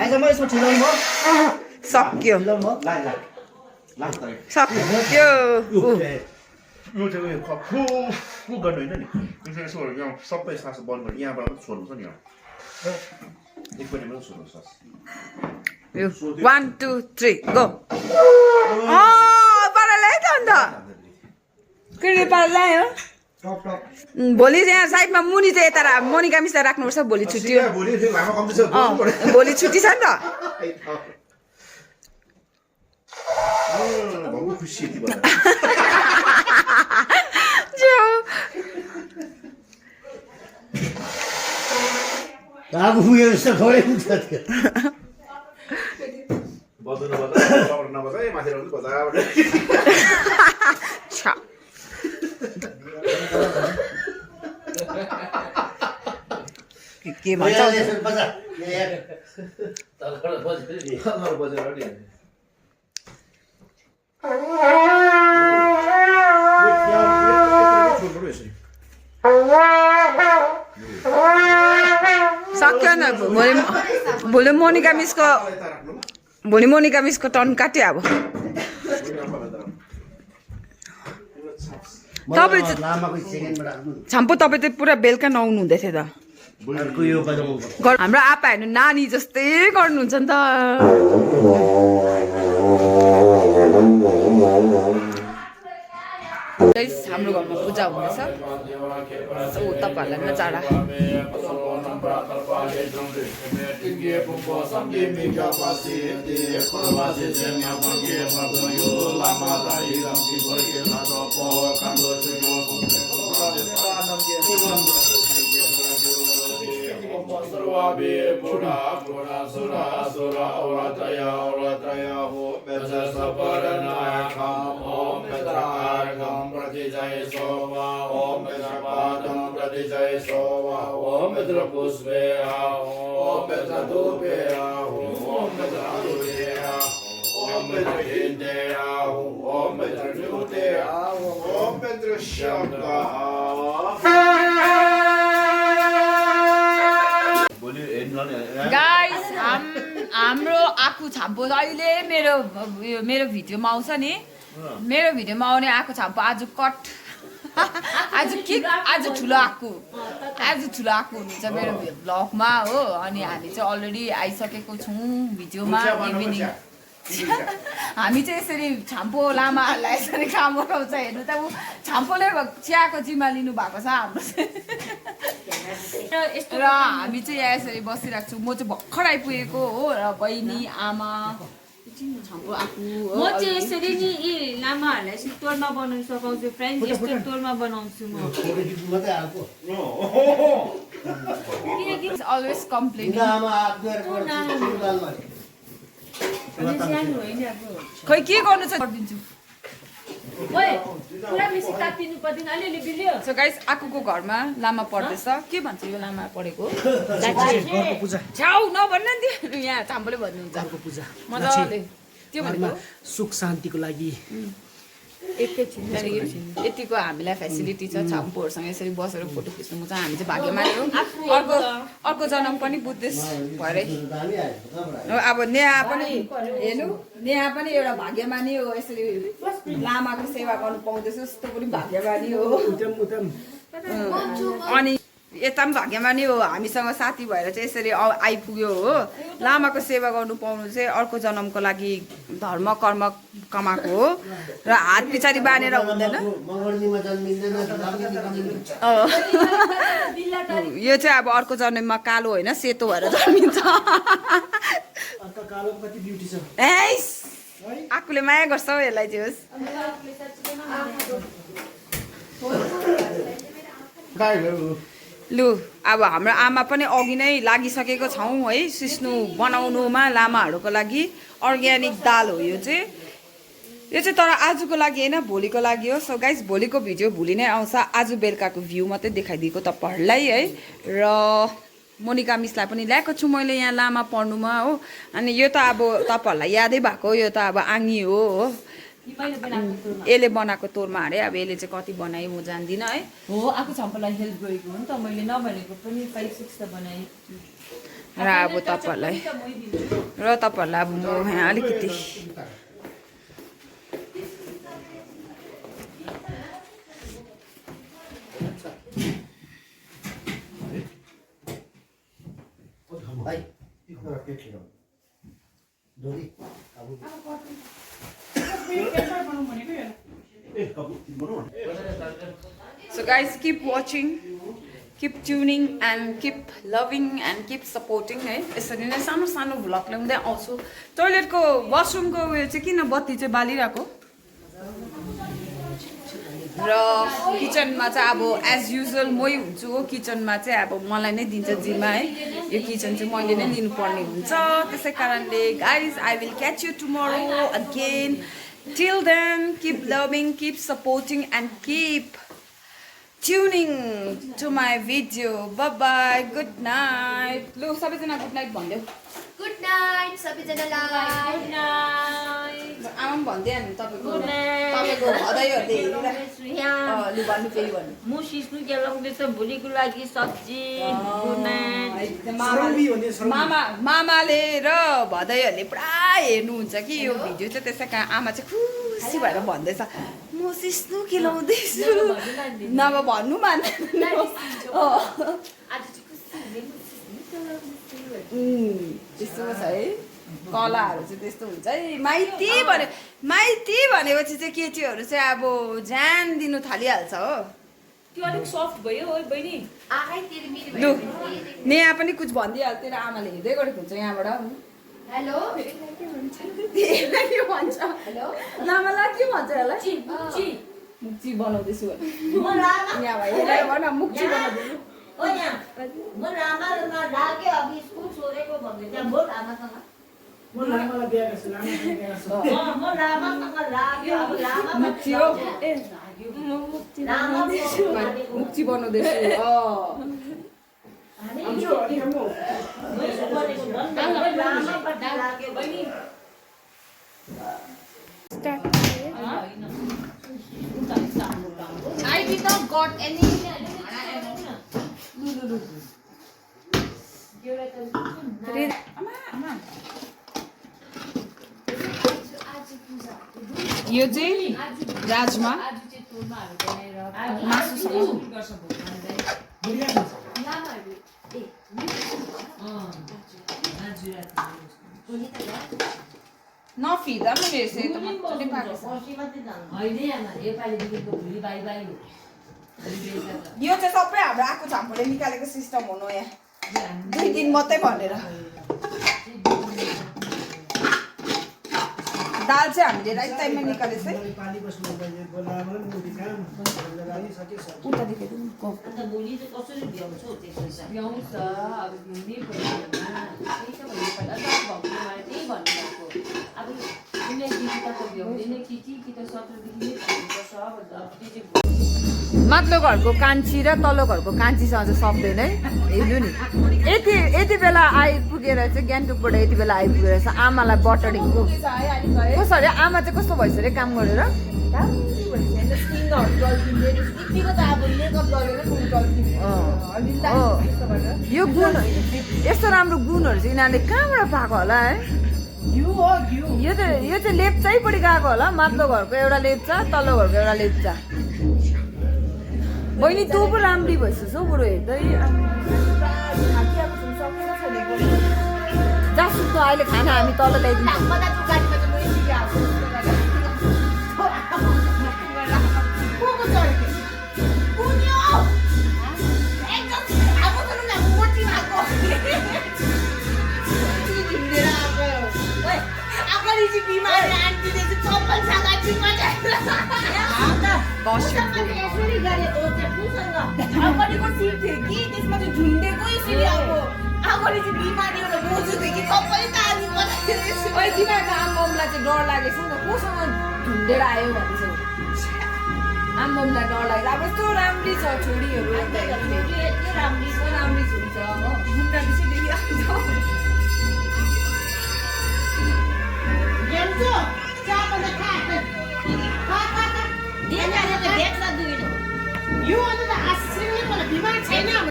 आइसम्म यसो ठिलाउनु भयो सक्यो ठिलाउनु भयो सक्यो यो चाहिँ फु गर्नु होइन नि यसो यसो यहाँ सबै सास बन्द गर्नु यहाँबाट पनि छोड्नु नि एकपट्टि मात्रै छोड्नु सास 1 2 3 गो पारालाई त अन्त के पारालाई हो भोलि यहाँ साइडमा मुनि चाहिँ यता मोनिका मिसलाई राख्नुपर्छ भोलि छुट्टी हो भोलि छुट्टी छ नि त आगो पुग्यो जस्तो खरै हुन्छ त्यो के भन्छ सक्यो न भोलि मोनिका मिसको टर्न काट्यो अब तपाईँ छाम्पो तपाईँ त पुरा बेलुका नआउनु हुँदै थियो त हाम्रो आपाहरू नानी जस्तै गर्नुहुन्छ नि त हाम्रो घरमा पूजा हुँदैछ तपाईँहरूलाई नचाडा जय सोवा ओम पादम प्रति जय सोवा ओम पुष्पे ओम धूपे ओम धूपे ओम हिंदे ओम न्यूते ओम शब्द गाइस हाम्रो आकु छाम्पो अहिले मेरो भिडियोमा आउँछ नि मेरो भिडियोमा आउने आएको छाम्पो आज कट आज ठुलो आएको हुनुहुन्छ मेरो भ्लगमा हो अनि हामी चाहिँ अलरेडी आइसकेको छौँ भिडियोमा इभिनिङ हामी चाहिँ यसरी छाम्पो लामाहरूलाई यसरी काम गराउँछ हेर्नु त ऊ छाम्पोले चियाको जिम्मा लिनु भएको छ हाम्रो र हामी चाहिँ यहाँ यसरी बसिरहेको छौँ म चाहिँ भर्खर आइपुगेको हो र बहिनी आमा छाम्पो आफू म चाहिँ यसरी नि यी लामाहरूलाई यसरी तोरमा बनाउनु सघाउँछु फ्रेन्ड्स यस्तो तोरमा बनाउँछु म अलवेज कम्प्लेन खै के गर्नु छ गरिदिन्छु सो गाइस आकुको घरमा लामा पढ्दैछ के भन्छ यो लामा पढेको छाउ नभन्न नि यहाँ छाम्पोले भन्नुहुन्छ मजाले त्यो भनेको सुख शान्तिको लागि यतिको हामीलाई फेसिलिटी छ छाम्पोहरूसँग यसरी बसेर फोटो खिच्नु छ हामी चाहिँ भाग्यमानी हो अर्को जन्म पनि बुद्धिस्ट भएरै अब नेहा पनि हेर्नु नेहा पनि एउटा भाग्यमानी हो यसरी लामाको सेवा गर्नु पाउँदैछ यस्तो पनि भाग्यमानी हो अनि यता पनि भाग्यमानी हो हामीसँग साथी भएर चाहिँ यसरी आइपुग्यो हो लामाको सेवा गर्नु पाउनु चाहिँ अर्को जन्मको लागि धर्म कर्म कमाएको हो र हात पछाडि बाँधेर हुँदैन यो चाहिँ अब अर्को जन्ममा कालो होइन सेतो भएर जन्मिन्छ आकुले माया गर्छ हौ यसलाई चाहिँ होस् लु अब हाम्रो आमा पनि अघि नै लागिसकेको छौँ है सिस्नु बनाउनुमा लामाहरूको लागि अर्ग्यानिक दाल हो यो चाहिँ तर आजको लागि होइन भोलिको लागि हो सो गाइस भोलिको भिडियो भोलि नै आउँछ आज बेलुकाको भ्यू मात्रै देखाइदिएको तपाईँहरूलाई है र मोनिका मिसलाई पनि ल्याएको छु मैले यहाँ लामा पढ्नुमा हो अनि यो त अब तपाईँहरूलाई यादै भएको यो त अब आङ्गी हो मैले बनाएको तोरमा यसले बनाएको तोरमा अरे अब यसले चाहिँ कति बनायो म जान्दिनँ है हो आएको छम्पलाई हेल्प गरेको हो नि त मैले नभनेको पनि 5-6 त बनाएँ र अब तपाईँहरूलाई अब म यहाँ अलिकति भाइ एउटा प्लेट लिएर दोरी काबु So guys, keep watching, keep tuning and keep loving and keep supporting है यसरी नै सानो सानो भ्लग ल्याउँदै आउँछु टोइलेटको वासरुमको उयो चाहिँ किन बत्ती चाहिँ बालिरहेको र किचनमा चाहिँ अब एज युजुअल मै हुन्छु हो किचनमा चाहिँ अब मलाई नै दिन्छ जिम्मा है यो किचन चाहिँ मैले नै लिनुपर्ने हुन्छ त्यसै कारणले guys I will catch you tomorrow again till then keep loving keep supporting and keep tuning to my video. Bye bye. Good night. Lu सबैजना गुड नाइट भन्देऊ. गुड नाइट सबैजनालाई. गुड नाइट आमा पनि भन्दै हाल्नु तपाईको. Good night. तपाईको हदैहरुले हेरिरा. लु भन्नु फेरि भन्नु. म सिस्नु केलाउँदैछ भोलिको लागि सब्जी. Good night. मामाले र भदैहरुले पुरा हेर्नुहुन्छ कि यो भिडियो चाहिँ त्यसै कारण आमा चाहिँ खुसी भएर भन्दैछ म सिस्नु केलाउँदैछु नभए भन्नु मान्दैन त्यस्तो छ है कलाहरू चाहिँ त्यस्तो हुन्छ है माइती भनेपछि चाहिँ केटीहरू चाहिँ अब ज्यान दिनु थालिहाल्छ हो त्यो अलिक सफ्ट भयो है बहिनी लु नेहा पनि कुछ भनिदिइहाल्छ तेरो आमाले हेर्दै गरेको हुन्छ यहाँबाट हेलो के भन्छ हेलो लामालाई के भन्छ होला मुक्ची मुक्ची बनाउँदैछु म लामा यहाँ हेरेर भन मुक्ची बनाउँदैछु ओ यहाँ म लामामा लाग्यो अब स्कुल छोडेको भन्दै त्यहाँ बोल आमासँग म लामासँग लाग्यो अब लामा मुक्ची हो ए मुक्ची बनाउँदैछु I did not got any. यो चाहिँ राजमा मासुसँग नफिदा पनि रहेछ यो त मजाले पाएको छ यो चाहिँ सबै हाम्रो आएको झाम्पोले निकालेको सिस्टम हो नयाँ 2 दिन मात्रै भनेर दाल चाहिँ हामीले राइट टाइममा निकालेछ है उता देखेको भोलि चाहिँ कसरी भ्याउँछौ त्यसो भ्याउँछ अब भ्याउनै पर्यो त्यही त भन्नु पर्दा त्यही भन्नुभएको अब कुनै दिदीको भ्याउँदैन कि त 17 देखि नै भन्नुपर्छ भन्दा माथिल्लो घरको कान्छी र तल्लो घरको कान्छीसँग चाहिँ सक्दैन है हेर्नु नि यति बेला आइपुगेर चाहिँ गान्तोकबाट यति बेला आइपुगेर चाहिँ आमालाई बटरिङको कस्तो अरे आमा चाहिँ कस्तो भइस अरे काम गरेर यो गुण यस्तो राम्रो गुणहरू चाहिँ यिनीहरूले कहाँबाट पाएको होला है यो चाहिँ लेप्चाइपट्टि गएको होला माथिल्लो घरको एउटा लेप्चा तल्लो घरको एउटा लेप्चा बहिनी तँ पो राम्री भइसक्छ हौ बरु हेर्दै जासुको अहिले खाना हामी तल ल्याइदिन्छौँ आमबमलाई चाहिँ डर लागेछ नि त कोसँग ढुन्डेर आयो भन्दैछ आमबमलाई डर लाग्छ अब यस्तो राम्री छ छोरीहरू